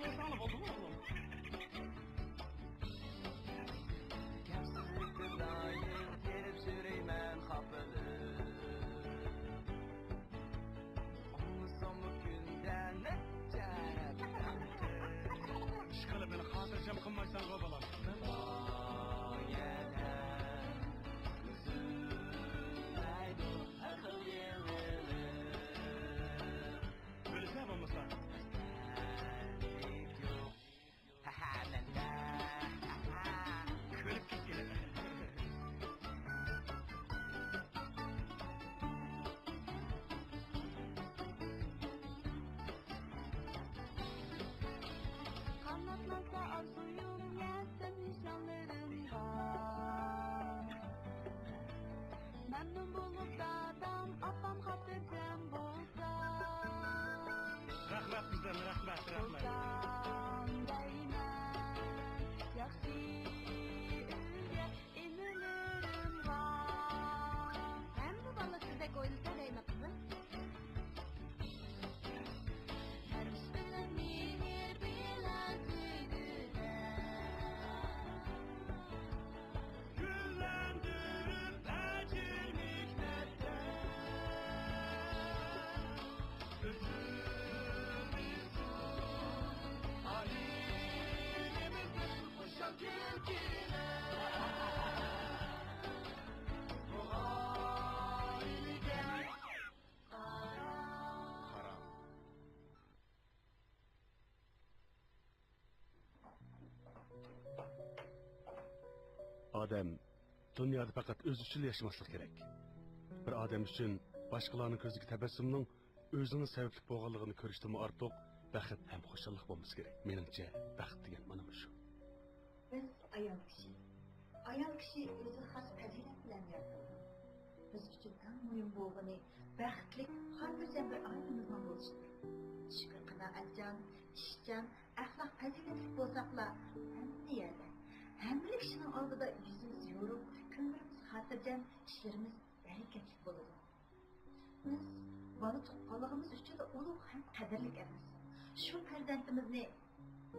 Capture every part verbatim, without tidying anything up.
قىلساڭلا بولدىغۇ ئوغلۇم. كەمسىتىپ دائىم كېلىپ سۆرەيمەن خاپىلىق. ئاڭلىساممۇ كۈندە نەچچە ھەپتە. ئىشقىلىپ مېنى خاتىرجەم قىلمايسەنغۇ بالام. ئۈزۈلمەيدۇ ھەر خىل يېڭىلىق. بىلىسەن بولمىسا. كۈلۈپ كەتكىلى. قاناتلانسا ئارزۇيۇم، يەتسەم نىشانلىرىمغا. مەمنۇن بولۇپ دادام، ئاپام خاتىرجەم بولسا. رەھمەت قىزىم، رەھمەت، رەھمەت. بولسام دەيمەن، ياخشى ئۆيگە ئىنىلىرىمغا. ھەممە بالا سىزدەك ئويلىسا دەيمەن قىزىم. پەرۋىش بىلەن مېھىر بىلەن سۆيگۈدە. گۈللەندۈرۈپ ئەجىر مېھنەتتە. ئۈزۈلمىسۇن ئائىلىمىزدىن خۇشال كۈلكىلەر. بۇ ئائىلىگە قارا. قارا. ئادەم دۇنيادا پەقەت ئۆزى ئۈچۈنلا ياشىماسلىقى كېرەك. بىر ئادەم ئۈچۈن باشقىلارنىڭ كۆزىدىكى تەبەسسۇمنىڭ ئۆزىنىڭ سەۋەبلىك بولغانلىقىنى كۆرۈشتىنمۇ ئارتۇق بەخت ھەم خۇشاللىق بولمىسا كېرەك. مېنىڭچە، بەخت دېگەن مانا مۇشۇ. بىز ئايال كىشى. ئايال كىشى ئۆزى خاس پەزىلەت بىلەن يارىتىلغان. بىز ئۈچۈن ئەڭ مۇھىم بولغىنى بەختلىك، خاتىرجەم بىر ئائىلىمىزنىڭ بولۇشىدۇر. شۈكۈر، قانائەتچان، ئىشچان، ئەخلاق پەزىلەتلىك بولساقلا، ھەممە يەردە، ھەممىلا كىشىنىڭ ئالدىدا يۈزىمىز يورۇق، كۆڭلىمىز خاتىرجەم، ئىشلىرىمىز بەرىكەتلىك بولىدۇ. بىز بالا تۇغقانلىقىمىز ئۈچۈن ئۇلۇغ ھەم قەدىرلىك ئەمەس. شۇ پەرزەنتىمىزنى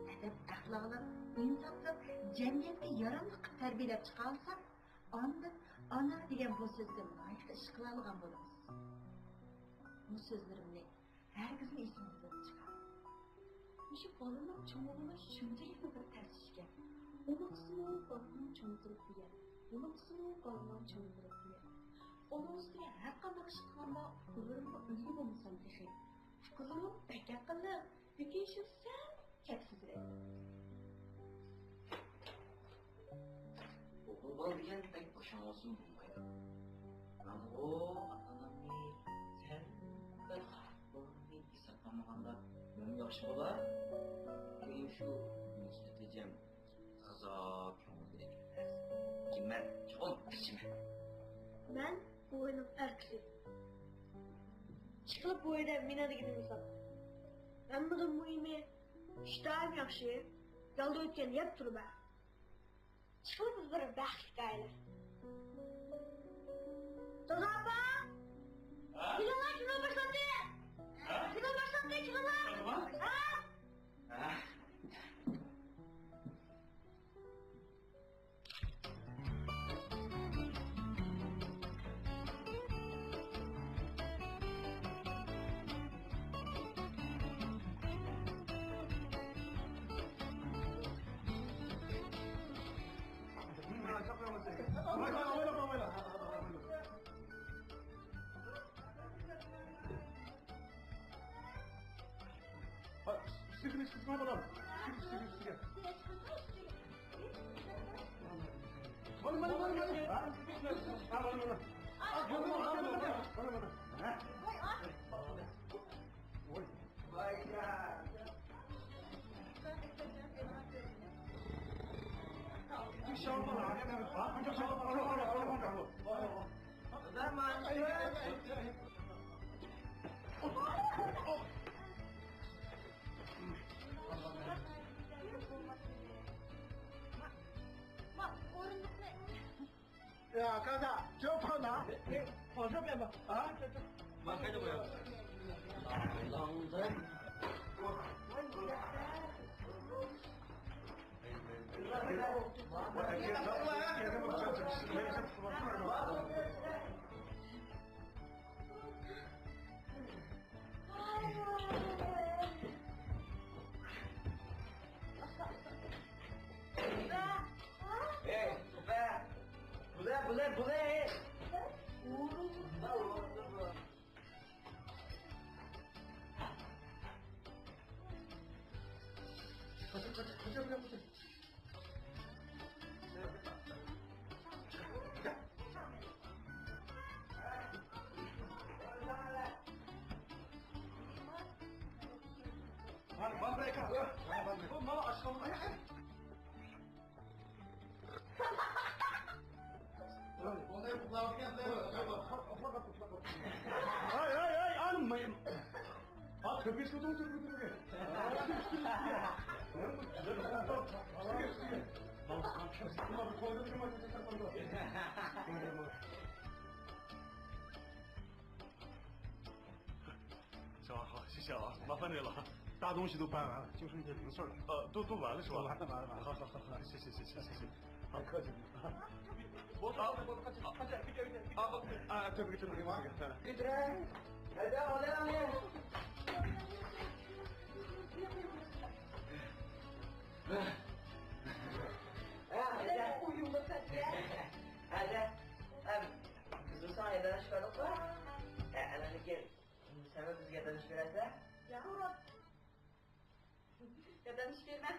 ئەدەپ-ئەخلاقلىق، ئىنساپلىق، جەمئىيەتكە ياراملىق قىلىپ تەربىيەلەپ چىقالىساق، ئاندىن ئانا دېگەن بۇ سۆزگە لايىقلىق ئىش قىلالىغان بولىمىز. بۇ سۆزلىرىمنى ھەرگىزمۇ ئېسىڭىزدىن چىقارماڭ. مۇشۇ بالىنىڭ چوڭىيىشى شۇنچىلىكمۇ بىر تەس ئىشكەن. ئۇنىڭ ئۈستىگە بالىنىڭ چوڭىيىپ دېگەن. ئۇنىڭ ئۈستىگە بالىنىڭ چوڭىيىپ دېگەن. ئۇنىڭ ئۈستىگە ھەر قانداق ئىش قىلغاندا ئۇلىرىمغا ئۈلگە بولمىسام تېخى. ئۇكىلىرىم بەك ئەقىللىق، لېكىن شۇ سەل كەپسىزرەك. ئوغۇل بالا دېگەن بەك بوشاڭ بولسىمۇ بولمايدۇ. مەنغۇ ئاتا-ئانامنى سەل بىر خاپا بولغىنىنى ھېسابلىمىغاندا نېمە ياخشى بولا؟ كېيىن شۇ مۇناسىۋەتلىجەم تازا كۆڭۈلدىكى ئەمەس. كېيىن مەن چوقۇم ئىچىمەن. مەن بۇ ئۆينىڭ ئەر قىزى. ئىشقىلىپ بۇ ئۆيدە مېنىڭ دېگىنىم ياساپ. ھەممىدىن مۇھىمى، ئىشتىھام ياخشى، يالدا ئۆتكەن يەپ تۇرىمەن. ئىشقىلىپ بىز بىر بەختلىك ئائىلە. دادا، ئاپا! ھە؟ كىنولار، كىنو باشلاندى! ھە؟ كىنو باشلاندى، كىنولار! كىنوما؟ ھە؟ ھە؟ ھە، ئۈستىگە، ئۈستىگە، بالام. ئۈستىگە، ئۈستىگە، ئۈستىگە. مانا، مانا، مانا، مانا. ھە؟ ھە، مانا، مانا. ھە، مانا، مانا. ھە؟ ۋاي، ئاھ. ۋاي. ۋاي، يا. يا كذا، شوف هنا. ھازىر بەرمە. ھە؟ ماڭا قايتا قويۇڭ. لاڭدىن. ئەي، ئۇكا! بۇلار، بۇلار، بۇلار، ئەي! قاچىڭ، قاچىڭ، قاچىڭ، قاچىڭ. ھاي، ھاي، ھاي، ئانىم، مايىم. ھا، تۆپىسىدىن تۆپىسىگە. شۇڭا، شۇڭا، شۇڭا. 小王，麻烦你了。大东西都搬完了，就剩这零碎儿了。呃，都，都完了是吧？都完了，完了，完了。好，好，好，好，谢谢，谢谢，谢谢。好，客气。我，啊，我，啊，啊，对不起，对不起，对不起。 ھەدە، بىز بۇ ساڭا ياردەملىشىپ بەردۇققۇ. ھە، ئەنە لېكىن سەن بىزگە ياردەملىشىپ بېرەسىلەر؟ ياق. ياردەملىشىپ بېرىمەن.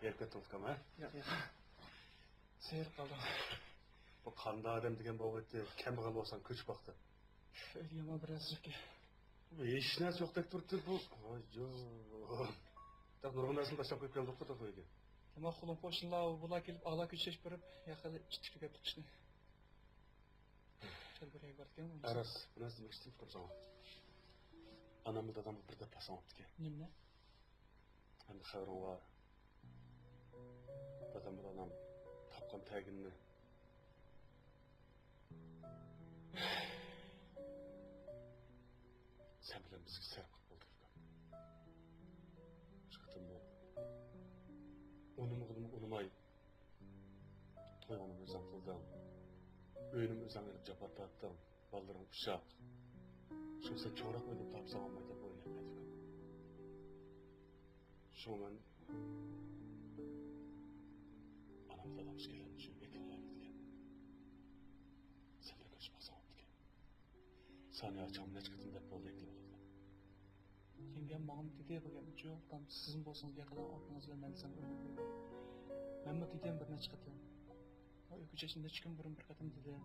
ھېرىپ كەتتىڭىزكەن، ھە؟ ياق، ياق. سېھىر قالدىم. بۇ قانداق ئادەم دېگەن بولغىيتتى، كەم بولغان بولساڭ كۆچۈپ باقتى. ئۆيدە يامان بىر ئەسىركى. بۇ ھېچ نەرسە يوقتەك تۇرۇپتۇ بۇ. ۋاي جان. تاق نۇرغۇن نەرسىنى تاشلاپ قويۇپ كەلدۇققۇ تاق ئۆيگە. دېمەك، قولۇم قوشنىلار بۇلار كېلىپ ئالا كۆچەش بېرىپ، ياقىدا ئىتتىك تۈگەپ تۇتۇشنى. چەل بىر يەرگە بارىدىكەن. ئەرەس، بىر نەرسە دېمەكچى ئىدىم ساڭا. ئاناممۇ دادامغا بىر دەپ بارساڭ بوپتىكەن. نېمىنى؟ ئەمدى خەۋىرىڭ بار. دادام بىلەن ئانام تاپقان تەگىننى سەن بىلەن بىزگە سەرپ قىلىپ بولدى، ئۇكام. شۇ قېتىممۇ ئۇنىمىغىنىمۇ ئۇنىماي، تويۇڭنى ئۆزۈڭ قىلدىڭ. ئۆينىمۇ ئۆزۈڭ ئېلىپ جاپا تارتتىڭ. بالىلىرىڭ ئۇششاق. شۇڭا سەن چوڭراق ئۆيدە تاپساڭ بولمايدۇ دەپ ئويلاپ قالدىم. شۇڭا مەن ئانام دادام ئىككىلەن شۇ يەكلىۋالىدىكەن. سەن بىر كۆچۈپ قالساڭ بوپتىكەن. سانىيە ئاچام نەچچە قېتىم دەپ بولدى يەكلىۋالىدىكەن. يەڭگەم ماڭىمۇ دېدى بۇ گەپنىچۇ، ئۇكام سىزمۇ بولسىڭىز يېقىندا ئاپىڭىز بىلەن مەن دېسەم ئۆينى قويۇڭ. مەنمۇ دېدىم بىر نەچچە قېتىم. ئۇ ئۆي كۆچەشتىن نەچچە كۈن بۇرۇن بىر قېتىم دېدى.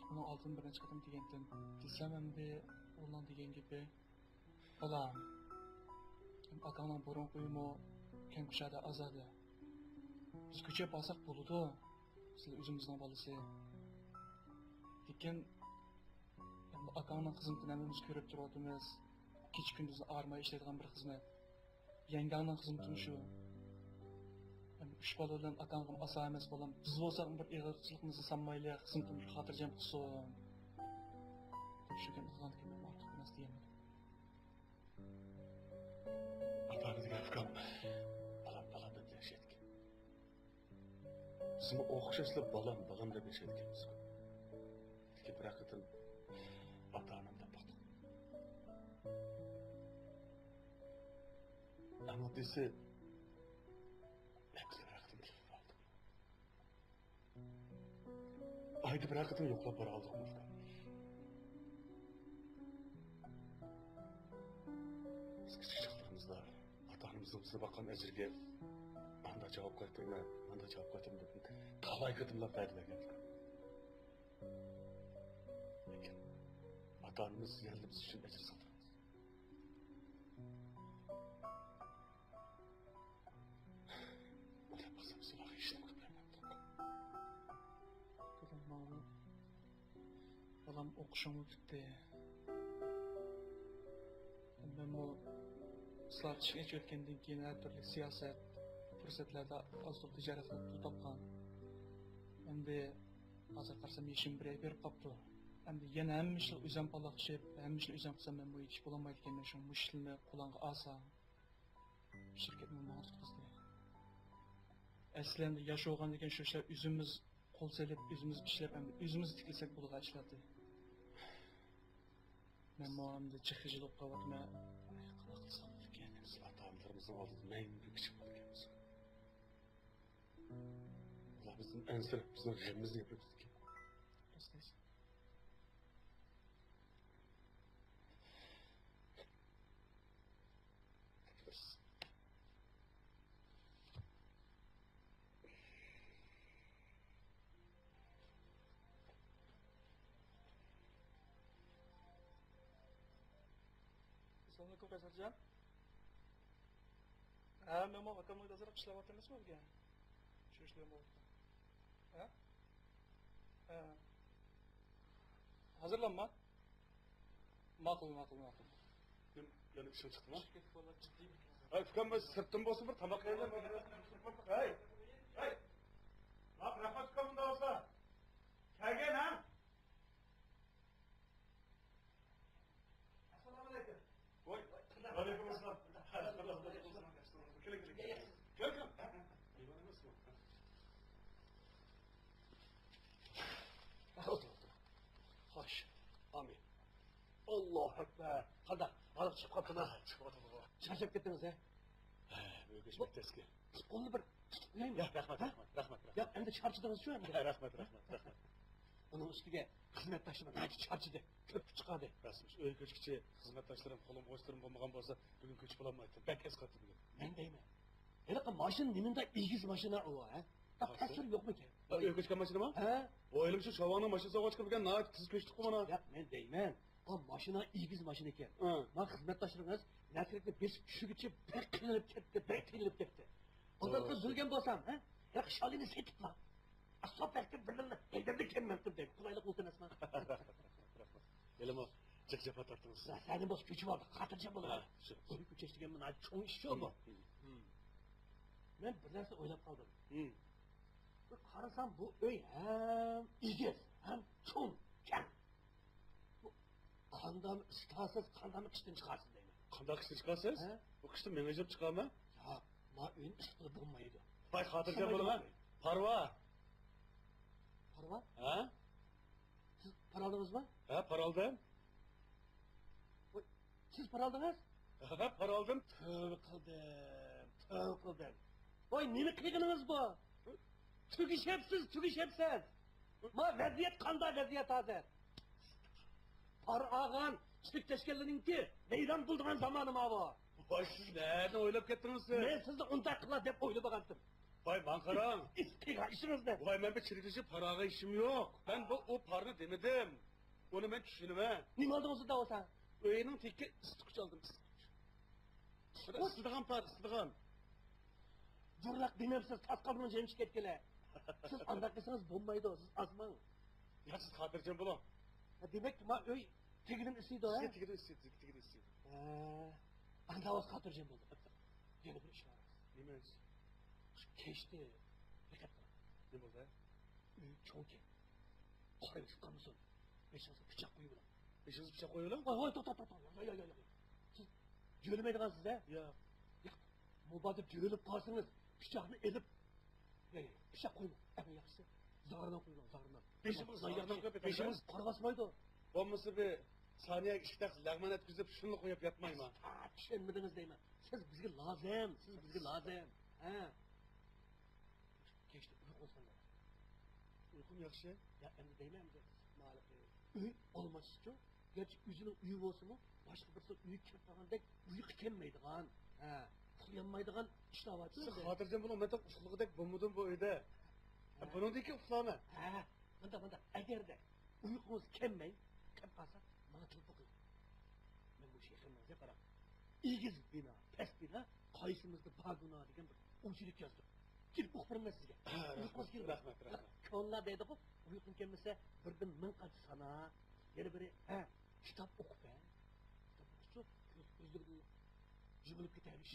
ئۇنىڭ ئالدىدىن بىر نەچچە قېتىم دېگەنتىم. دېسەم ئەمدى ئۇنىڭ دېگەن گېپى، بالام، ئاكاڭنىڭ بۇرۇنقى ئۆيىمۇ كەڭكۇشادا ئازادە. بىز كۆچۈپ بارساق بولىدۇ. سىلەر ئۆزىمىزنىڭ بالىسى. لېكىن ئاكاڭنىڭ خىزمىتىنى ھەممىمىز كۆرۈپ تۇرۇۋاتىمىز. كېچە كۈندۈزنى ئايرىماي ئىشلەيدىغان بىر خىزمەت. يەڭگەڭنىڭ خىزمىتىمۇ شۇ. ئۈچ بالا بىلەن ئاكاڭغىمۇ ئاسان ئەمەس، بالام. بىز بولساق بىر ئېغىرچىلىقىمىزنى سالمايلى، خىزمىتىمىزنى خاتىرجەم قىلسۇن. دەپ شۇ گەپنى قىلغاندىكىن مەن ئارتۇق بىر نەرسە دېيەلمىدىم. ئاتا-ئانا دېگەن ئۇكام، بالام، بالام دەپ ياشايدىكەن. بىزمۇ ئوخشاشلا بالام، بالام دەپ ياشايدىكەنمىز. لېكىن بىر قېتىم ئاتا-ئانام دەپ باقتۇق. ئەڭ ئاددىيسى، ھەپتىدە بىر قېتىم كېلىپ قالدۇق. ئايدا بىرەر قېتىم يوقلاپ بارالىدۇق مۇختار. بىز كىچىك چاغلىرىمىزدا ئاتا-ئانىمىزنىڭ بىزگە باققان ئەجرىگە ئاندا جاۋاب قايتۇرما، ماندا جاۋاب قايتۇرما دەپ تالاي قېتىملاپ ۋەدىلەرگە. لېكىن ئاتا-ئانىمىز يەنىلا بىز ئۈچۈن ئەجىر سىغدۇرىمىز. ئويلاپ باقسام، سىلەرگە ھېچنېمە قىلىپ بەرمەپتۇق. بالام ئوقۇشۇڭمۇ پۈتتى. مەنمۇ سىلەر ئىشىك ئېچىۋەتكەندىن كېيىن ھەر تۈرلۈك سىياسەت پۇرسەتلەردە ئاز-تولا تىجارەت قىلىپ پۇل تاپقان. ئەمدى ھازىر قارىسام يېشىم بىر ئاي بېرىپ قاپتۇ. ئەمدى يەنە ھەممە ئىشنى ئۆزۈم پالاقلىشىپ، ھەممە ئىشنى ئۆزۈم قىلسام مەنمۇ يېتىشىپ بولالمايدىكەنمەن. شۇڭا مۇشۇ يىلنى قولۇڭغا ئالساڭ، شىركەتنى ماڭا تۇتقۇزدى. ئەسلى ئەمدى ياش بولغاندىكىن شۇ ئىشلار ئۆزىمىز قول سېلىپ، ئۆزىمىز ئىشلەپ، ئەمدى ئۆزىمىز تىكلىسەك بولىدىغان ئىشلاردى. مەنمۇ ئەمدى جىق خىجىل بولۇپ قېلىۋاتىمەن. ئاي، قانداق قىلسام بولىدىكەن؟ بىز ئاتا-ئانىلىرىمىزنىڭ ئالدىدا مەڭگۈ كىچىك بولىدىكەنمىز. ئۇلار بىزدىن ئەنسىرەپ، بىزنىڭ غېمىمىزنى يەپ ئۆتىدىكەن. راست دەيسەن. ئەسسالامۇئەلەيكۇم، قەيسەرجان. ھە، مەنمۇ ئاكامنىڭ ئۆيىدە ئازراق ئىشلەۋاتىمىزمۇ بۈگۈن؟ شۇ ئىشلار بولۇپتۇ. ھە؟ ھە. ھازىرلانما. ماقۇل، ماقۇل، ماقۇل. نېمە، يەنە ئىشىڭ چىقتىمۇ؟ ھەي، ئۇكام، بىر سىرتتىن بولسا بىر تاماق يەيلى. ھەي، ھەي. لاپ رەھمەت، ئۇكام، بۇنداق بولسا. كەلگەن، ھە؟ ئەسسالامۇئەلەيكۇم. ۋاي، ۋەئەلەيكۇم ئەسسالام. كېلىڭ، كېلىڭ، كېلىڭ. كەل، كەل. مېھمان ئەمەسمۇ؟ ئولتۇر، ئولتۇر. خوش. ئامىن. ئاللاھۇ ئەكبەر. قانداق؟ ھاراق چىقىپ قاپتىما؟ چىقىپ قاپتۇ. چارچاپ كەتتىڭىز، ھە؟ ھە، ئۆيگە كەچمەك تەسكە. ئۇنى بىر تۇتۇپ قويايمۇ؟ ياق، رەھمەت، ھە؟ رەھمەت، رەھمەت، رەھمەت. ياق، ئەمدى چارچىدىڭىزچۇ ئەمدى؟ رەھمەت، رەھمەت، رەھمەت. ئۇنىڭ ئۈستىگە خىزمەتداشلىرىم ناھايىتى چارچىدى، كۆپ چىقاردى. راست، ئۆيگە كۆچكۈچە خىزمەتداشلىرىم قولۇم، قوشلىرىم بولمىغان بولسا، بۈگۈن كۆچۈپ بولالمايتتىم. بەك ئەسقاتتى بۈگۈن. مەن دەيمەن، ھېلىقى ماشىنا نېمانداق ئېگىز ماشىنا ئۇ، ھە؟ تەسىرى يوقمىكەن؟ ئۆيگە كۆچكەن ماشىنىمۇ؟ ھە؟ ئويلىمىشۇ، شاۋاڭنىڭ ماشىنىسى ئوغۇچقا بۈگۈن ناھايىتى تېز كۆچتۇققۇ مانا. ياق، مەن دەيمەن. ئا، ماشىنا ئېگىز ماشىنا ئىكەن. ھە. ما خىزمەتداشلىرىڭىز نەترەكنى بېسىپ چۈشىگىچە بەك قىينىلىپ كەتتى، بەك قىينىلىپ كەتتى. ئۇنداق قىلىپ بىلگەن بولسام، ھە؟ ياق، شالىنى سېتىپلا، ئاسفالت بەركىتىپ بىر يىلدا ھەيدەمدە كەلمەپتۇ دەيمەن. قولايلىق بولسۇن ئەسما. رەھمەت، رەھمەت، رەھمەت. ھېلىمۇ جىق جاپا تارتىڭىز. سەن بولسا كۆچۈپ ئالدىڭ، خاتىرجەم بول. ھە، شۇ. ئۆي كۆچۈش دېگەن مانا چوڭ ئىش شۇ بۇ. ھىم، ھىم. مەن بىر نەرسە ئويلاپ قالدىم. ھىم. بىر قارىسام بۇ ئۆي ھەم ئېگىز، ھەم چوڭ، كەڭ. بۇ قانداقمۇ ئىسسىتارسىز، قانداقمۇ قىشتىن چىقارسىز دەيمەن. قانداق قىشتىن چىقارسىز؟ ھە؟ بۇ قىشتا مېڭىشىپ چىقارمەن. ياق، ما ئۆينى ئىسسىتقىلى بولمايدۇ. ۋاي، خاتىرجەم بولۇڭ، ھە؟ پارۋا. پارۋا؟ ھە؟ سىز پارالدىڭىزمۇ؟ ھە، پارالدىم. ۋاي، سىز پارالدىڭىز؟ ھە، پارالدىم. تۆۋە قىلدىم، تۆۋە قىلدىم. ۋاي، نېمە قىلغىنىڭىز بۇ؟ تۈگىشەپسىز، تۈگىشەپسىز. ما ۋەزىيەت قانداق ۋەزىيەت ھازىر؟ پارا ئالغان چىلىك تەشكىللىرىنىڭكى ۋەيران بولىدىغان زامانى ماۋۇ. ۋاي، سىز نەدىن ئويلاپ كەتتىڭىز سىز؟ مەن سىزنى ئۇنداق قىلار دەپ ئويلىمىغانتىم. ۋاي، ماڭ قاراڭ. ئىش قىلغان ئىشىڭىزنى. ۋاي، مەن بىر چىرىكلىشىپ پاراغا ئىشىم يوق. مەن بۇ، ئۇ پارنى دېمىدىم. ئۇنى مەن چۈشىنىمەن. نېمە ئالدىڭىز ئۇندا بولسا؟ ئۆينىڭ تېكى ئىسسىتقۇچ ئالدىم، ئىسسىتقۇچ. ئىسسىتىدىغان پار، ئىسسىتىدىغان. جۇرراق دېمەمسىز، تاسقالدىمۇ جېمىش كەتكىلى. سىز ئانداق قىلسىڭىز بولمايدۇ، سىز ئازماڭ. يا، سىز خاتىرجەم بولۇڭ. ھە، دېمەك، ما ئۆي تېگىدىن ئىسسىيدۇ، ھە؟ تېگىدىن ئىسسىيدۇ، تېگىدىن ئىسسىيدۇ. ھە. ئانداق بولسا خاتىرجەم بولدۇم. يەنە بىر ئىش بار. نېمە ئىش؟ شۇ كەچتە دىققەت قىلىڭ. نېمە بولدى؟ ئۆي چوڭكەن. قارايمىز قالمىسۇن. بېشىڭىزغا پىچاق قويۇۋېلىڭ. بېشىڭىزغا پىچاق قويۇۋېلىڭ؟ ۋاي، ۋاي، توختا، توختا. ياق، ياق، ياق، ياق. سىز جۆلىمەيدىغانسىز، ھە؟ ياق. ياق. مۇبادا جۆلۈپ قالسىڭىز، پىچاقنى ئېلىپ، ياق، ياق، پىچاق قويماڭ. ئەڭ ياخشىسى زارىنى قويۇڭ، زارىنى. بېشىمىز، زارىنى قويۇپ، بېشىمىز قارا باسمايدۇ. بولمىسا بىر سانىيەگە ئىككى تەخسە لەغمەن ئەتكۈزۈپ، شۇنىلا قويۇپ ياتمايما؟ ھە، چۈشەنمىدىڭىز دەيمەن. سىز بىزگە لازىم، سىز بىزگە لازىم. ھە. كەچتە ئۇيقۇڭىز قانداق؟ ئۇيقۇم ياخشى. يا، ئەمدى دەيمەن، ئەمدى مانا، ئۆي ئالماشسىچۇ. گەرچە ئۆزىنىڭ ئۆيى بولسىمۇ، باشقا بىرسىنىڭ ئۆيىگە كىرىپ قالغاندەك ئۇيقۇ كەلمەيدىغان، ھە، ئۇخلىيالمايدىغان ئىشلار بارچۇ. سىز ئەمدى خاتىرجەم بولۇڭ، مەن تېخى ئۇخلىغۇدەك بولمىدىم بۇ ئۆيدە. ھە. بۇنىڭدىن كېيىن ئۇخلايمەن. ھە، مۇنداق، مۇنداق، ئەگەردە ئۇيقۇڭىز كەلمەي، كەپ قالسا، ماڭا تېلېفون قىلىڭ. مەن مۇشۇ يېقىندا قاراڭ، ئېگىز بىنا، پەس بىنا، قايسىمىزدا بار گۇناھ دېگەن بىر ئوچېرك يازدۇق. كېلىپ ئوقۇپ بېرىمەن سىزگە. ھە، ئۇيقۇڭىز رەھمەت، كەلمىسە. رەھمەت، رەھمەت. كونىلار دەيدىغۇ، ئۇيقۇڭ كەلمىسە، بىردىن مىڭ قاچا سانا. يەنە بىرى، ھە، كىتاب ئوقۇپ، ھە. كىتاب ئوقۇسا، كۆز، كۆزلىرىدىن جۇمۇلۇپ كېتەرمىش.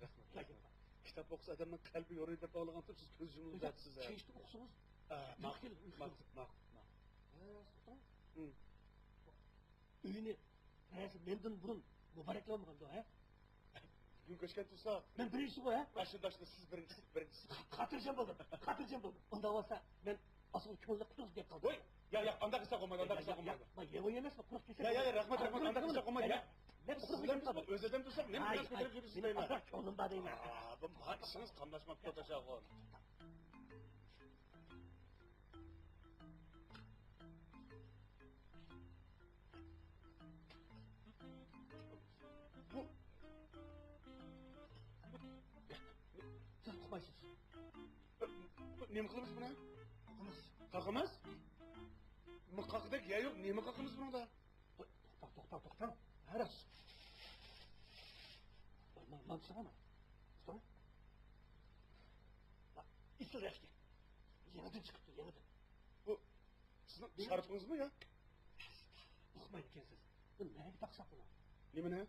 رەھمەت، رەھمەت. كىتاب ئوقۇسا ئادەمنىڭ قەلبى يورۇيدۇ دەپ ئاڭلىغانتىم، سىز كۆز يۇمۇپ ياتىسىز، ھە. كەچتە ئوقۇسىڭىز، ھە، ماقۇل، ماقۇل، ماقۇل، ماقۇل. ھە، سۇلتان. ھىم. ئۆينى بىرەرسى مەندىن بۇرۇن مۇبارەكلەنمىگەندۇ، ھە؟ بۈگۈن كۆچكەن تۇرسا. مەن بىرىنچىسىغۇ، ھە؟ ئاشۇنداق، سىز بىرىنچىسى، بىرىنچىسى. خاتىرجەم بولدۇم، خاتىرجەم بولدۇم. ئۇنداق بولسا، مەن ئاسىل كۆڭۈللۈك قىلىڭ دەپ قالدىم. ۋوي، يا، يا، ئانداق قىلساق بولمايدۇ، ئانداق قىلساق بولمايدۇ. يا، يا، يا، يا، يا، يا، يا، رەھمەت، رەھمەت، ئانداق قىلساق بولمايدۇ، يا. مەن قۇرۇق گەپ قىلدىم. ئۆز ئادەم تۇرساق، نېمە ئاي، قىلىپ ئاي، كۆتۈرۈپ مېنىڭ يۈرسەيلى؟ ئازراق كۆڭلۈم بار دەيمەن. ئا، بۇ ما ئىشىڭىز قاملاشماپتۇ، تاشاغۇن. بۇ، سىز ئۇقمايسىز. نېمە قىلىمىز بۇنى؟ قاقىمىز. قاقىمىز؟ بۇ قاقىدەك يا يوق، نېمە قاقىمىز بۇنىڭدا؟ توختاڭ، توختاڭ، توختاڭ. ھە، راست. مانا، مانا، مانا، قارا. ئېسىل رەختكەن. يېڭىدىن چىقىپتۇ، يېڭىدىن. بۇ سىزنىڭ شارپىڭىزمۇ يا؟ ئۇقمايدىكەنسىز. بۇ نەگە تاقىساق بۇنى؟ نېمىنى؟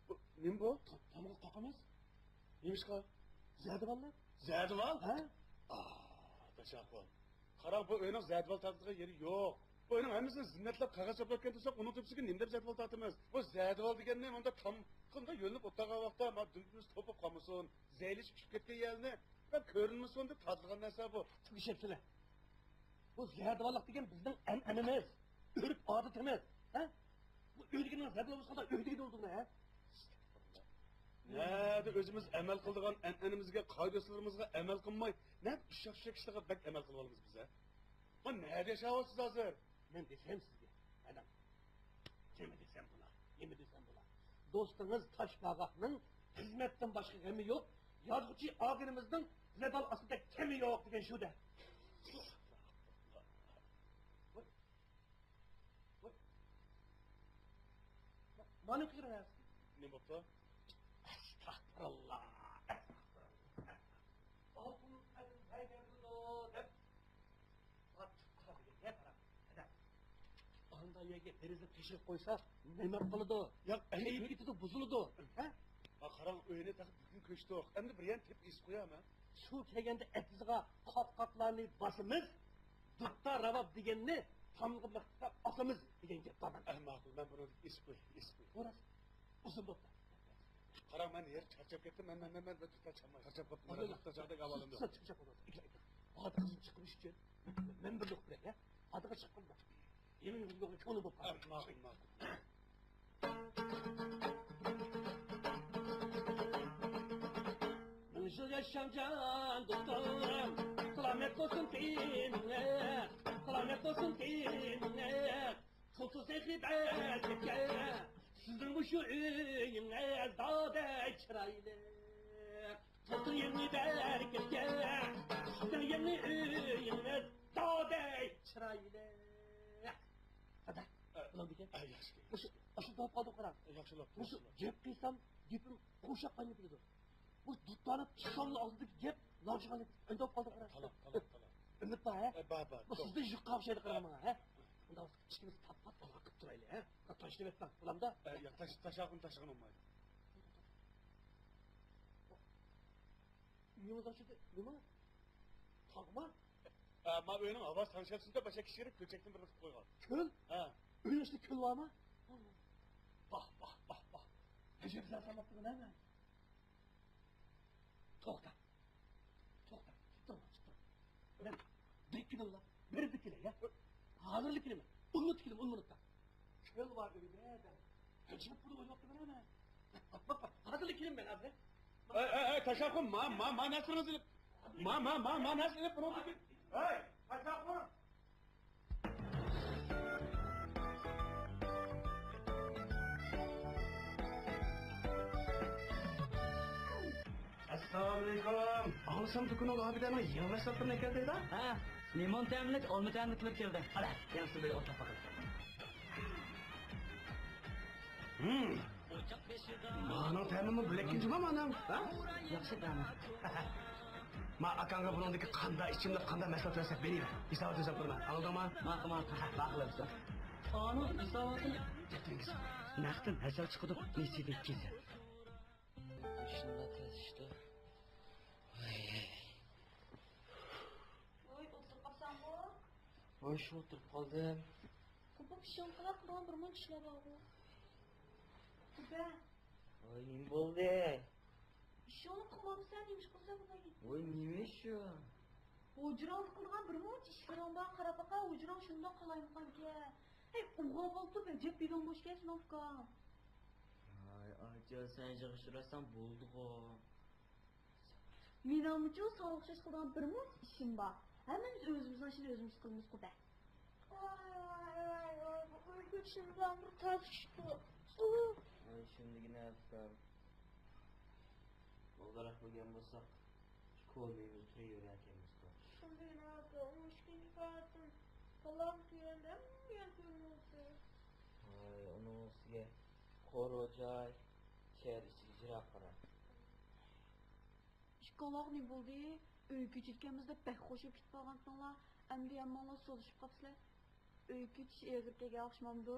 بۇ نېمە بۇ؟ تا-، تامغا قاقىمىز. نېمىشقا؟ زەدىۋاللار. زەدىۋال؟ ھە؟ ئا، تاشاقۇل. قاراڭ، بۇ ئۆينىڭ زەدىۋال تارتىدىغان يېرى يوق. بۇ ئۆينىڭ ھەممىسىنى زىننەتلەپ، قەغەز چاپلاپ كەتتۇرساق، ئۇنىڭ تۆپىسىگە نېمە دەپ زەدىۋال تارتىمىز؟ بۇ زەدىۋال دېگەننى مۇنداق تامغىندا يۆلىنىپ ئولتۇرغان ۋاقىتتا، ما دۈمبىمىز توپۇپ قالمىسۇن، زەيلىشىپ چۈشۈپ كەتكەن يەرنى كۆرۈنمىسۇن دەپ تارتىدىغان نەرسە بۇ. تۈگىشەپسىلەر. بۇ زەدىۋاللىق دېگەن بىزنىڭ ئەنئەنىمىز، ئۆرپ-ئادىتىمىز، ھە؟ بۇ ئۆيدىكىنىڭ زەدىۋال بولسا، ئۆيدىكى بولىدۇ، ھە؟ نەدە ئۆزىمىز ئەمەل قىلىدىغان ئەنئەنىمىزگە، قائىدە-ئۇسۇلىمىزغا ئەمەل قىلماي، نەدە ئۇششاق-چۈششەك ئىشلارغا بەك ئەمەل قىلىۋالىمىز بىز، ھە؟ ما نەدە ياشاۋاتىسىز ھازىر؟ مەن دېسەم سىزگە، ئادام، نېمە دېسەم بولا، نېمە دېسەم بولا؟ دوستىڭىز تاشباغاقنىڭ خىزمەتتىن باشقا غېمى يوق، يازغۇچى ئاغىنىمىزنىڭ زەدىۋال ئاستىدا كېمى يوق دېگەن شۇ-دە. ۋاي. ۋاي. مانا كۆرۈڭ. نېمە بوپتۇ؟ ئەستەغپىرۇللا، ئەستەغپىرۇللا. ئالتۇن قەدىم پەيغەمبىرىدۇ دەپ، قاتتىق قارا دېگەن گەپ، قارا. ئانداق يەرگە دېرىزە تېشىپ قويسا، نېمە قىلىدۇ؟ ياق، ئەمدى كېيىپ كېتىدۇ، بۇزۇلىدۇ. ھە؟ ھا، قاراڭ، ئۆينى تېخى بۈگۈن كۆچتۇق. ئەمدى بىر يەرنى تېپىپ ئېسىپ قويامەن. شۇ كەلگەندە ئېتىزغا قاپقاقلارنى باسىمىز، دۇتتا راۋاب دېگەننى تامغا مىختا ئاسىمىز دېگەن گەپ بار. ئە، ماقۇل، مەن بۇنى ئېسىپ قوياي، ئېسىپ قوياي. بۇ راست. ئۇزۇن بوپتۇ. قاراڭ، مەن ھېرىپ چارچاپ كەتتىم. مەن، مەن، مەن، مەن دۇتتا چالماي. چارچاپ قاپتىمەن. مەن دۇتتا چالدەك ئاۋالىمدا. سىز چارچاپ قالماڭ. ئىككى، ئىككى. ئادىڭىزنى چىقىرىش ئۈچۈن مەن بىر نۇقتا بېرەي، ھە؟ ئادىغا چىقىپ قالماڭ. يېڭى يىلغا كۆڭلى بولۇپ قالدى. ماقۇل، ماقۇل. مىڭ يىل ياشاڭ جان دوستۇم، سالامەت بولسۇن تېنىڭىز، سالامەت بولسۇن تېنىڭىز. تۇلتۇل سېخى بەرىكەتكە، سىزنىڭ مۇشۇ ئۆيىڭىز دادەك چىرايلىق. تۇلتۇل يېڭى بەرىكەتكە، سىزنىڭ يېڭى ئۆيىڭىز دادەك چىرايلىق. قانداق؟ ئە، بولامدىكەن؟ ئە، ياخشى، مۇشۇ، ياخشى. ئاشۇ داپ قالدى، قاراڭ. ياخشىلا، مۇشۇ ياخشىلا. گەپ قىلسام، گېپىم قوشاق قايناپ كېتىدۇ. بۇ دۇتارنى چىشانلا ئالدىدىكى گەپ، لانجىغان گەپ. ئەندە بولۇپ قالدى، قاراڭ. تالان، تالان، تالان. ئۈمىد بار، ھە؟ ئە، بار، بار. بۇ سىزدىن يۈك قاپشايدۇ، قاراڭ ماڭا، ھە؟ ئۇنداق بولسا ئىككىمىز پات-پات ئالاقە قىلىپ تۇرايلى، ھە؟ تاشلىۋەتمەڭ، بولامدا؟ ئە، ياق، تاش-، تاشاقۇن تاشلىغىنى بولمايدۇ. ئۆيىڭىز ئاچىدۇ، نېمە؟ تاغما؟ ئە، ما ئۆينىڭ ھاۋاسى تەڭشەلسۇن دەپ، باشقا كىشىگە كۆچەكتىن بىرنى قىلىپ قويغان. كۆل؟ ھە. ئۆينىڭ ئىچىدە كۆل بارمۇ؟ باھ، باھ، باھ، باھ. ئەجەب زادى تاپتىمەن ھە مەن. توختا. توختا، چىقىپ تۇرۇڭ، چىقىپ تۇرۇڭ. مەن بىر كىلو بېرىپ كېلەي، يا. ھازىرلا كېلىمەن. ئون مىنۇتتا كېلىمەن، ئون مىنۇتتا. كۆل بار ئۆيدە دەپ. قىلچىلىپ بۇنى ئويلاپتىمەن مەن. ھازىرلا كېلىمەن مەن، ھازىر. ئەي، ئەي، ئەي، تاشاقۇن، ما، ما، ما نەرسىلىرىڭىزنى ئېلىپ. ما، ما، ما، ما نەرسىلىرىنى ئېلىپ بۇنىڭدىن كېيىن. ئەي، تاشاقۇن! ئەسسالامۇئەلەيكۇم. ئاڭلىسام دۇكىنىڭغا ئابىدەننىڭ يېڭى مەھسۇلاتلىرىنى ئەكەلدى دە؟ ھە، لىمون تەملىك، ئالما تەملىكلىرى كەلدى. ئەلە، يېڭىسىنى بىر ئولتۇرۇپ باقىلى. ھىم. مانىڭ تەمىمۇ بۆلەككەن جۇما مانىڭ، ھە؟ ياخشى تەمى. ما ئاكاڭغا بۇنىڭدىكى قاندا ئىچىملىك، قاندا مەھسۇلات تەرسەپ بېرىۋەر. ھېسابات ئۆزەم تۇرىمەن. ئاڭلىدىڭما؟ ماقۇل، ماقۇل. ماقۇل ئەمىسە. ئانىڭ ھېساباتىنى. نەقتىن ھەسەل چىقىدۇ، نېسىدىن كېسەل. شۇنداق تەس ئىشتۇ. ۋاي. ۋوي، ئولتۇرۇپ قاپسەنغۇ؟ ۋوي، شۇ ئولتۇرۇپ قالدىم. قوپۇپ ئىشىڭ قىلار، قىلغان بىر مۇنچە ئىشلار بارغۇ. قوپە. ۋوي، نېمە بولدى؟ ئىشىڭنى قىلمامسەن، نېمە ئىش قىلساڭ بولىدۇ. ۋوي، نېمە ئىش شۇ؟ ھۇجراڭدا قىلىدىغان بىر مۇنچە ئىشلىرىڭ بار، قاراپ باقا، ھۇجراڭ شۇنداق قالايمىقانكەن. ھەي، ئوغۇل بولۇپ ئەجەب بىلىڭ بوش ئىكەنسەن، ئۇكام. ھاي، ئاچا، سەن يىغىشتۇرساڭ بولدىغۇ. مېنىڭمۇچۇ ساڭا ئوخشاش قىلىدىغان بىر مۇنچە ئىشىم بار. ھەممىمىز ئۆزىمىزنىڭ ئىشىنى ئۆزىمىز قىلىمىزغۇ بە. ۋاي، ۋاي، ۋاي، ۋاي، بۇ ئۆيگە چىمدىن بىر تاز چۈشتى. ئۇھ. ۋاي، شۇندىكىنە ئەسقەر. ئوغلاق بولغان بولساق، كولىمىز تۈرۈۋېرەركەنمىزغۇ. شۇندىكىنە ئاكا، ئون ئىككىنچى قەۋەتتىن بالام تۆۋەندە ھەممە يەر كۆرۈنۈۋاتىدۇ. ۋاي، ئۇنىڭ ئۈستىگە قورۇ جاي، شەھەر ئىچىگە يىراق قارا. ئىككىڭلارغا نېمە بولدى؟ ئۆيگە كېچىككەنمىز دەپ بەك خوشۇپ كېتىپ قالغانتىڭلار. ئەمدى ھەممىڭلار سولىشىپ قاپسىلەر. ئۆيگە كېتىش ئېغىر كەلگەن ئوخشىمامدۇ؟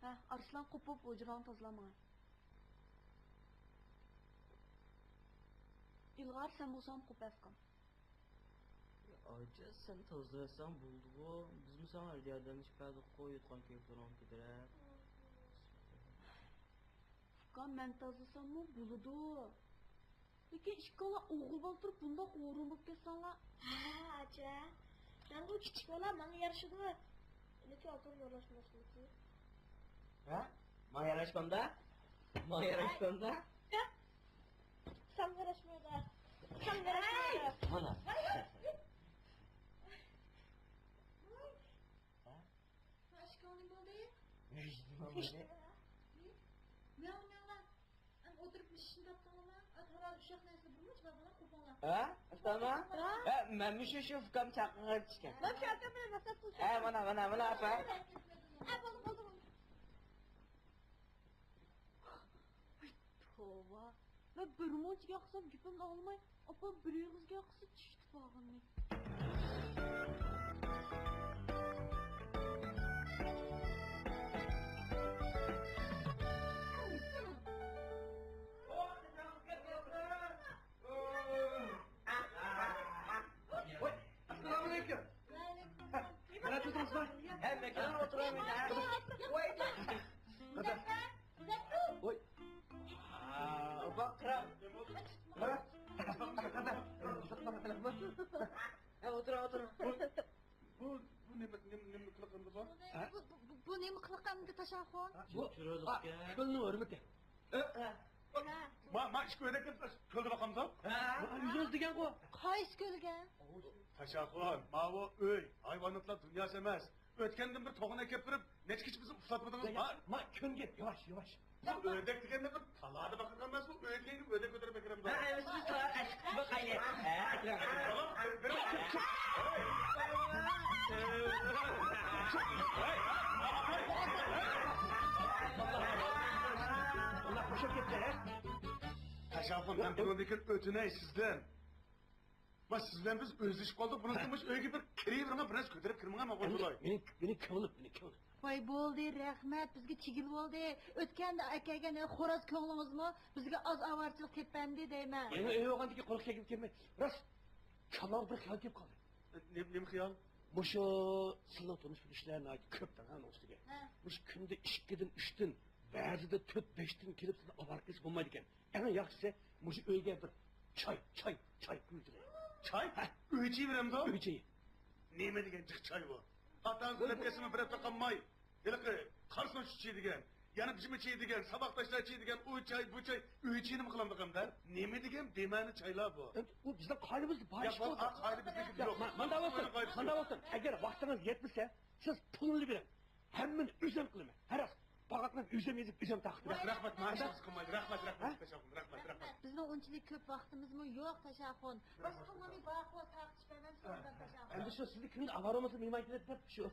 ھە، ئارسلان، قوپۇپ ھۇجراڭنى تازىلا ماڭا. ئىلغار، سەن بولساڭ قوپۇپ ئەسقام. ئاچا، سەن تازىلاۋەتسەڭ بولدىغۇ. بىزمۇ ساڭا ياردەملىشىپ بەردۇققۇ، يوتقان-كۆيۈكلىرىڭنى كۆتۈرۈپ. ئۇكام، مەن تازىلىساممۇ بولىدۇ. لېكىن ئىككىڭلار ئوغۇل بالا تۇرۇپ بۇنداق ھۇرۇن بولۇپ كەتسەڭلار. ھە، ئاچا. مەنغۇ كىچىك بالا، ماڭا يارىشىدۇ. لېكىن ئاكام ياراشماسمىكى؟ ھە؟ ماڭا ياراشقاندا؟ ماڭا ياراشقاندا؟ ھە؟ ساڭا ياراشمايدۇ. ساڭا ياراشمايدۇ. مانا. ھە؟ ھە، ئىشىكىڭ نېمە بولدى؟ نېمە بولدى؟ مېڭ، مېڭ. ئەم، ئولتۇرۇپ ئىشىشنى تاپتىڭلارمۇ؟ ئات ھاۋادا ئۇششاق نەرسىلەر بىرمۇنچە بار، بۇلار قوپۇڭلار. ھە؟ ئۇستامە؟ ھە؟ ھە، مەن مۇشۇ شۇ ئۇكام چاقىرغان ئىكەن. مەن شۇ ئاكام بىلەن مەسلىھەت قىلسام. ھە، مانا، مانا، مانا، ئاپا. ھە، بولدى، بولدى، بولدى. توۋا. مەن بىر مۇنچە گەپ قىلسام گېپىمنى ئاڭلىماي، ئاپام بىر ئېغىز گەپ قىلسا چىشتى باغرىنى. ۋاي، ئەسسالامۇئەلەيكۇم. ۋەئەلەيكۇم ئەسسالام. قانداق تۇرۇۋاتىسىزلار؟ ھە، مەكاندا ئولتۇرۇۋاتىمەن. ۋاي. ۋاي. ئاپا، قاراڭ. ھە؟ ھە، ئولتۇرۇڭ، ئولتۇرۇڭ. بۇ، بۇ، بۇ نېمە، نېمە، نېمە قىلىقىمدى بۇ؟ ھە؟ بۇ، بۇ، بۇ، بۇ نېمە قىلىقىمدى، تاشاخۇن؟ بۇ، ئا، كۆلنىڭ ھۆرمىتى. ھە؟ ھە. ما، ما، ئىككى ئۆدەك كۆلدە باقامدۇ؟ ھە. يۈزۈپ دېگەنغۇ. قايسى كۆلگە؟ تاشاخۇن، ماۋۇ ئۆي، ھايۋاناتلار دۇنياسى ئەمەس. ئۆتكەندىن بىر توغۇن ئەكەپ بېرىپ، نەچچە كېچە بىزنى ئۇخلاتمىدىڭىز، ھە؟ ما، كۆنگىن، ياۋاش، ياۋاش. بۇ ئۆردەك دېگەننى بىر تالادا باقىدىغان ئەمەس، بۇ ئۆيدىن ئۆردەك كۆتۈرۈپ ئەكىرەمدۇ. ھە، ئەمىسە بىز تالادا ئەشىق باقايلى. ھە. ئاللا، بوشاپ كەتتى، ھە؟ تاشاخۇن، مەن بۇنىڭدىن كېيىن ئۆتۈنەي سىزدىن. ما، سىز بىلەن بىز ئۆزلىشىپ قالدۇق. بۇنىڭدىن مۇشۇ ئۆيگە بىر كىرىۋېرىڭ، بىر نەرسە كۆتۈرۈپ كىرمىڭە، ما، مېنىڭ، مېنىڭ كۆڭلۈم، مېنىڭ كۆڭلۈم. ۋاي، بولدى، رەھمەت، بىزگە چىگىل بولدى. ئۆتكەندە ئەكەلگەن خوراز كۆڭلىڭىزمۇ بىزگە ئاز ئاۋارىچىلىق تېپەندى دەيمەن. يېڭى ئۆي بولغاندىن كېيىن قۇرۇق كەلگۈم كەلمەي. راست، كاللامغا بىر خىيال كېلىپ قالدى. نېمە، نېمە خىيال؟ مۇشۇ سىلىنىڭ تونۇش بىلىشلەر ناھايىتى كۆپ دەڭ، ئۇنىڭ ئۈستىگە. ھە. مۇشۇ كۈندە ئىككىدىن، ئۈچتىن، بەزىدە تۆت، بەشتىن كېلىپ سىلىنى ئاۋارە قىلسا بولمايدىكەن. ئەڭ ياخشىسى، مۇشۇ ئۆيگە بىر چاي، چاي، چاي قۇيۇۋېتىڭ. چاي؟ ھە. ئۆي چېيى بېرەمدۇ؟ ئۆي چېيى. نېمە دېگەن جىق چاي بۇ؟ ئاتا-ئانىسى بىلەپ كەتسىمۇ بىر ھەپتە قالماي، ھېلىقى قارسۇن چىچى دېگەن، يەنە بىجىمە چىچى دېگەن، ساۋاقداشلار چىچى دېگەن، ئۇ چاي، بۇ چاي، ئۆي چېيىنىمۇ قىلامدىكەن دە؟ نېمە دېگەن بىمەنە چايلار بۇ؟ ئەمدى ئۇ بىزنىڭ قائىدىمىزدە بار ئىش بولدى. قائىدىمىزدىكى يوق. ما-، مۇنداق بولسۇن، مۇنداق بولسۇن. ئەگەر ۋاقتىڭىز يەتمىسە، سىز پۇلنى بېرىڭ. ھەممىنى ئۆزۈم قىلىمەن. ھە راست. باغاتنى ئۆزۈم يېزىپ، ئۆزۈم تارقىتىمەن. ياق، رەھمەت، ماڭا ھېچ نەرسە قىلمايدۇ. رەھمەت، رەھمەت، ھە؟ رەھمەت، تاشاخۇن، رەھمەت، رەھمەت. بىزنىڭ ئۇنچىلىك كۆپ ۋاقتىمىزمۇ يوق، تاشاخۇن. بىر پۇلنى بارخۇ تارقىتىش بەرمەم، سوردام تاشاخۇن. ئەمدى شۇ سىزنى كۈندە ئاۋارە بولمىسا نېمە ئېيتىدۇ دەپ شۇ.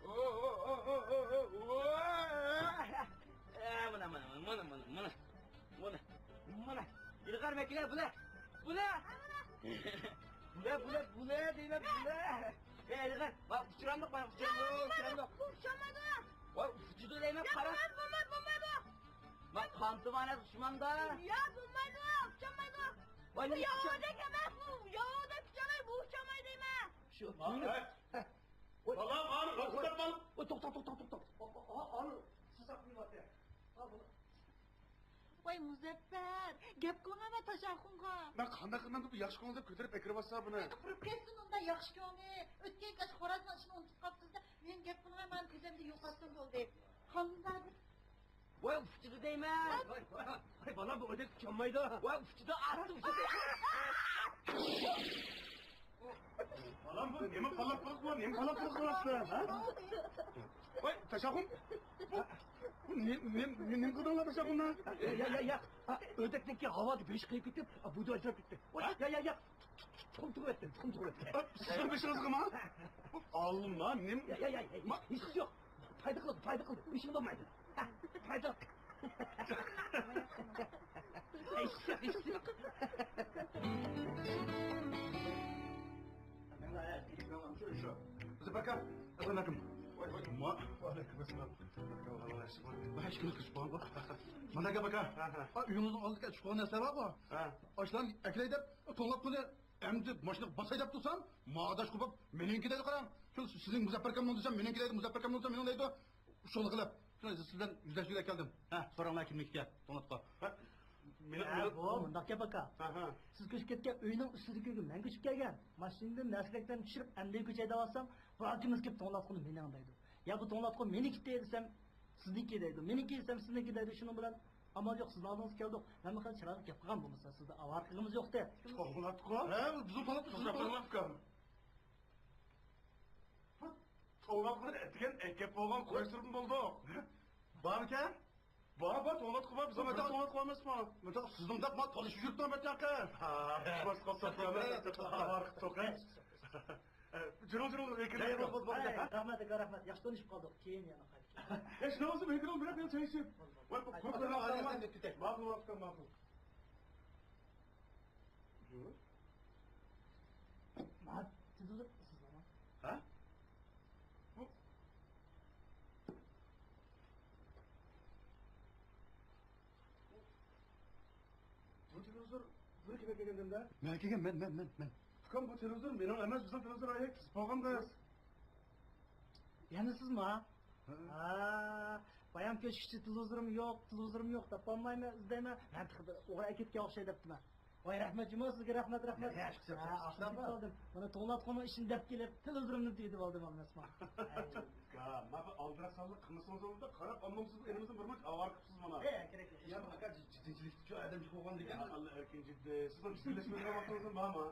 ئە، مانا، مانا، مانا. مانا. مانا، ئىلغار مەكىنە بۇلە. بۇلە. بۇلە، بۇلە، بۇلە دەيمەن، بۇلە. ئەي، ئىلغار، باق، ئۇچۇرامدۇق، باق، ئۇچۇرامدۇق، ئۇچۇرامدۇق. بۇ ئۇچالمايدۇ. ۋاي، ئۇچىدۇ دەيمەن، قارا. بولمايدۇ، بولمايدۇ، بولمايدۇ. ما، قانتىمانە دۇشماندا. يا، بولمايدۇ، ئۇچالمايدۇ. ۋاي، بۇ ياۋۇردەك ئەمەس، بۇ ياۋۇردەك ئۇچالمايدۇ، بۇ ئۇچالمايدۇ دەيمەن. شۇ. بالام، ئانى، توختا، توختا، توختا، توختا. ئانى، سىزاق قىلىۋاتىدۇ. ۋاي مۇزەپپەر، گەپ قىلىڭە مەن تاشاخۇنغا. مەن قانداق قىلىمەن دەپ ياخشى كۆڭۈل دەپ كۆتۈرۈپ ئەكىرىۋاتسا بۇنى. قۇرۇپ كەتسۇن ئۇنداق ياخشى كۆڭلى. ئۆتكەن كەچ خورازنىڭ ئىچىنى ئۇنتۇپ قاپسىز دە، مېنىڭ گەپ قىلىڭە مەن كۆزۈمدىن يوقاتسۇن بولدى. خانىمزادە. ۋاي ئۇچىدۇ دەيمەن. ۋاي، ۋاي، ۋاي، بالا بۇ ئۆدەك ئۇچالمايدۇ. ۋاي ئۇچىدۇ، ئاتتى ئۇچىدۇ. بالام، بۇ نېمە پالاقلىق بۇ؟ نېمە پالاقلىق قىلىۋاتىسىلەر، ھە؟ ۋاي، تاشاخۇن! بۇ، بۇ نېمە، نېمە، نېمە قىلدىڭلار تاشاخۇننى؟ يا، يا، يا، يا. ئۆردەكنىڭكى ھاۋادا بېشى قېيىپ كېتىپ، بۇدا ئاجراپ كەتتى. ۋاي، يا، يا، يا. تۇخۇم تۇغۇۋەتتى، تۇخۇم تۇغۇۋەتتى. سىزنىڭ بېشىڭىزغىمۇ؟ بۇ ئالما، نېمە؟ يا، يا، يا، يا. ھېچ، ھېچ يوق. پايدا قىلىدۇ، پايدا قىلىدۇ. بېشىڭ بولمايدۇ. ھە، پايدا قىلىدۇ. ئىششىق، ئىششىق. مۇزەپپەر ئاكا، ئەسسالامۇ ئەلەيكۇم. ۋەئەلەيكۇم ئەسسالام. مانا گەپ ئاكا. ھە، ھە. ئۆيىڭىزنىڭ ئالدىغا چۈشۈپ قالغان نەرسىلەر بارغۇ. ھە. ئاشۇلارنى ئەكىلەي دەپ، توڭلاتقۇنى ئەمدى ماشىنىغا باساي دەپ تۇرسام، ماڭا ئاداش قوپۇپ، مېنىڭكى دەيدۇ، قاراڭ. شۇ سىزنىڭ مۇزەپپەر ئاكامنىڭ دېسەم، مېنىڭكى دەيدۇ، مۇزەپپەر ئاكامنىڭ دېسەم، مېنىڭ دەيدۇ. شۇنى قىلىپ، شۇ سىز بىلەن يۈزلەشكىلى كەلدىم. ھە، سوراڭلار كىمنىڭكى ئىكەن، توڭلاتقۇ. ھە، مېنىڭ، ھە، مېنىڭ. بۇ مۇنداق گەپ، ئاكا. ھە، ھە. سىز كۆچۈپ كەتكەن ئۆينىڭ ئۈستىدىكى مەن كۆچۈپ كەلگەن. ماشىنىدىن نەرسىلەرنى چۈشۈرۈپ، ئەمدى كۆچەي دەۋاتسام، بۇ ئاكىمىز كېلىپ توڭلاتقۇنى مېنىڭ دەيدۇ. يا بۇ توڭلاتقۇ مېنىڭكى دېسەم، سىزنىڭكى دەيدۇ. مېنىڭكى دېسەم، سىزنىڭكى دەيدۇ. شۇنىڭ بىلەن ئامال يوق، سىزنىڭ ئالدىڭىزغا كەلدۇق. مەن بىر خىل چىرايلىق گەپ قىلغان بولمىسا، سىزدە ئاۋارە قىلغىمىز يوق دە. توڭلاتقۇ؟ ھە، بىزمۇ توڭلاتقۇ، بىزمۇ توڭلاتقۇ. بۇ توڭلاتقۇنى ئەتىگەن ئەكەپ بولغان قويسىدىن بولدۇق. بارمىكەن؟ بار، بار، توڭلاتقۇ بار، بىز بىر توڭلاتقۇ ئەمەسمۇ؟ مۇنداق سىزنىڭ دەپ ما تونۇشۇپ يۈرۈپتۇ مەتاقى. ھا، باشقا ساپلاردا توقاي. جۇرۇڭ، جۇرۇڭ، ئەكىرىڭ. رەھمەت، رەھمەت، ياخشى تونۇشۇپ قالدۇق. كېيىن يەنە قايتىپ. يا، شۇنداق بولسا، ئەكىرىڭ، بىراق يەنە چاي ئىچىپ. بولدى، بولدى. ماقۇل، ماقۇل. ما تېلېۋىزور سىزلەرمۇ؟ ھە؟ بۇ، بۇ تېلېۋىزور بىر كىم ئەكەلگەندە؟ مەن ئەكەلگەن، مەن، مەن، مەن، مەن. ئۇكام، بۇ تېلېۋىزور مېنىڭ ئەمەس، بىزنىڭ تېلېۋىزور ئايەك سىز بولغاندا. يەنە سىزمۇ؟ ھە. ھا، بايام كۆچكۈچە تېلېۋىزورۇم يوق، تېلېۋىزورۇم يوق، تاپالمايمەن، ئىزدەيمەن. مەن تېخى بىر ئوغرى ئەكەتكەن ئوخشاي دەپتىمەن. ۋاي، رەھمەت جۇمۇ سىزگە، رەھمەت، رەھمەت. يا، يا، ھە، ئاخىرى قالدىم. مانا توڭلاتقۇمۇ ئىشىنى دەپ كېلىپ، تېلېۋىزورۇمنى تېپىۋالدىم، ئەمەسمۇ. ھە، ماقۇل، ئالدىراش سانلىق قىلمىسىڭىز بولىدۇ، قاراپ ئالمامسىز، ئېلىمىزدىن بىر مۇنچە ئاۋارە قىپسىز مانا. ھە، كېرەك يوق. يا، ئاكا، جىددىيچىلىك ئۈچۈن ئادەم يوق بولغاندىكىن. يا، ئاللا ئەركىن جىددىي. سىزنىڭ بىلەشمەيدىغان ۋاقتىڭىزمۇ بارمۇ؟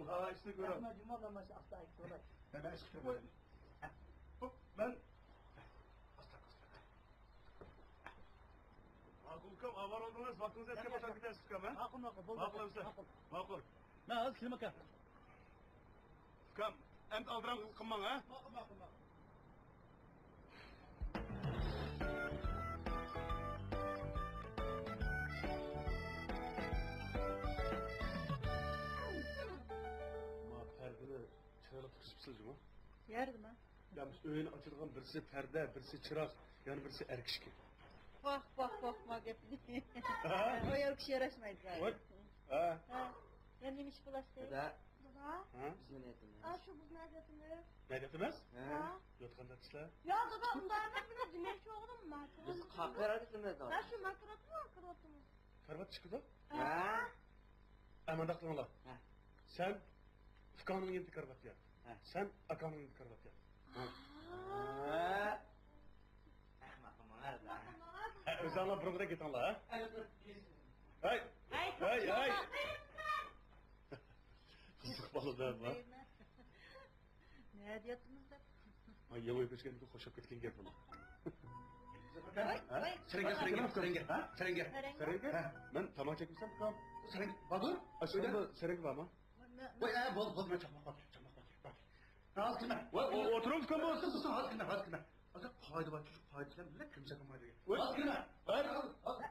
ھا، ئىشنى كۆرۈڭ. رەھمەت جۇمۇ، مانا شۇ ئاستا ئېيتىپ قوياي. مەن ئىشقا كىرىپ قوياي. بۇ، مەن. ئاستا، ئاستا. ماقۇل ئۇكام، ئاۋارە بولدىڭىز، ۋاقتىڭىزنى ئەتكە باشلاپ كېتەرسىز ئۇكام، ھە؟ ماقۇل، ماقۇل، بولدى. ماقۇل ئەمىسە. ماقۇل. مەن ھازىر كېلىمەن ئاكا. ئۇكام، ئەمدى ئالدىراڭ قىلماڭ، ھە؟ ماقۇل، ماقۇل، ماقۇل. ما پەردىنى چىرايلىق تىقىشىپسىز جۇمۇ. يەردىمۇ؟ يا، بىز ئۆينى ئاچىدىغان بىرسى پەردە، بىرسى چىراغ، يەنە بىرسى ئەر كىشىكى. ۋاھ، ۋاھ، ۋاھ، ما گەپنى. ھە؟ ئايال كىشى ياراشمايدۇ. ۋاي. ھە. ھە. يا نېمە ئىش بولاشتى؟ دادا. دادا. ھە؟ بىزنى نەدىتىمىز؟ ئا، شۇ بىزنى نەدىتىمىز. نەدىتىمىز؟ ھە. ياتقاندا كىشىلەر. يا دادا، ئۇنداق ئەمەس، بىز دېمەكچى بولغىنىم ماكرو. بىز قاقىراتىمىز. ھە، شۇ ماكرو، ماكرو. كارىۋات چىقىدۇ؟ ھە. ئە، مۇنداق قىلىڭلار. ھە. سەن ئۇكاڭنىڭ يېنىدا كارىۋات يات. ھە. سەن ئاكاڭنىڭ يېنىدا كارىۋات يات. ھە. ھە. ئەخمەق قىلماڭلار. ھە، ئۆزۈڭلار بۇرۇنقىدەك كېتىڭلار، ھە؟ ھەي! ھەي، ھەي! قىزىق بالا دە بۇ. نەدە ياتىمىز دەپ. ھاي، ياڭيۇ كۆچكەندىكىن خوشلاپ كەتكەن گەپ بۇ. ۋاي، ھە؟ ۋاي. سەرەڭگە، سەرەڭگە، سەرەڭگە. ھە؟ سەرەڭگە. سەرەڭگە؟ ھە. مەن تاماكا چەكمىسەم، ئۇكام. سەرەڭگە بار دۇر؟ ئاشۇ يەردە سەرەڭگە بارمۇ؟ ۋاي، ھە، بولدى، بولدى، مەن چاقماق بار، چاقماق بار. ھازىر كىرمە. ۋاي، ئولتۇرۇڭ، ئۇكام، بولدى. ھازىر كىرمە، ھازىر كىرمە. ھازىر قائىدە بار، قائىدە بىلەن كىرمىسەك بولمايدۇ. ھازىر كىرمە. ھازىر.